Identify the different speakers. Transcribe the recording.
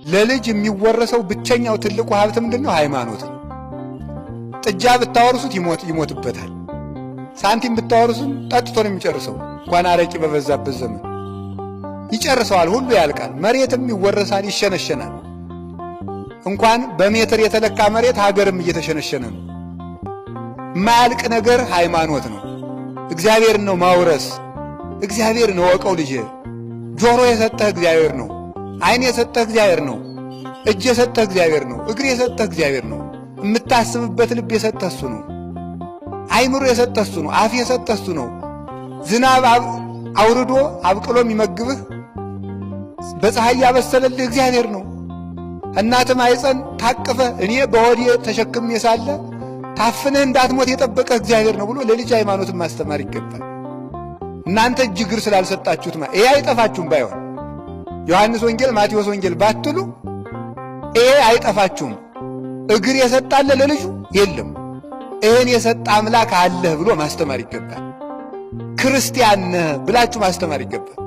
Speaker 1: ለልጅ የሚወረሰው ብቸኛው ትልቁ ሀብት ምንድን ነው? ሃይማኖት ነው። ጥጃ ብታወርሱት ይሞትበታል። ሳንቲም ብታወርሱም ጠጥቶ ነው የሚጨርሰው። እንኳን አረቂ በበዛበት ዘመን ይጨርሰዋል፣ ሁሉ ያልቃል። መሬትም ይወረሳል፣ ይሸነሸናል። እንኳን በሜትር የተለካ መሬት ሀገርም እየተሸነሸነ ነው። የማያልቅ ነገር ሃይማኖት ነው። እግዚአብሔርን ነው ማውረስ። እግዚአብሔርን እወቀው ልጄ። ጆሮ የሰጠህ እግዚአብሔር ነው። ዓይን የሰጠህ እግዚአብሔር ነው። እጅ የሰጠህ እግዚአብሔር ነው። እግር የሰጠህ እግዚአብሔር ነው። የምታስብበት ልብ የሰጠህ እሱ ነው። አይምሮ የሰጠህ እሱ ነው። አፍ የሰጠህ እሱ ነው። ዝናብ አውርዶ አብቅሎ የሚመግብህ፣ በፀሐይ ያበሰለልህ እግዚአብሔር ነው። እናትህ ማኅፀን ታቅፈህ እኔ በሆዴ ተሸክሜ ሳለ ታፍነህ እንዳትሞት የጠበቀህ እግዚአብሔር ነው ብሎ ለልጅ ሃይማኖትን ማስተማር ይገባል። እናንተ እጅ እግር ስላልሰጣችሁት ይሄ አይጠፋችሁም። ባይሆን ዮሐንስ ወንጌል፣ ማቴዎስ ወንጌል ባትሉ ይሄ አይጠፋችሁም። እግር የሰጣለ ለልጁ የለም። ይሄን የሰጠ አምላክ አለህ ብሎ ማስተማር ይገባል። ክርስቲያን ነህ ብላችሁ ማስተማር ይገባል።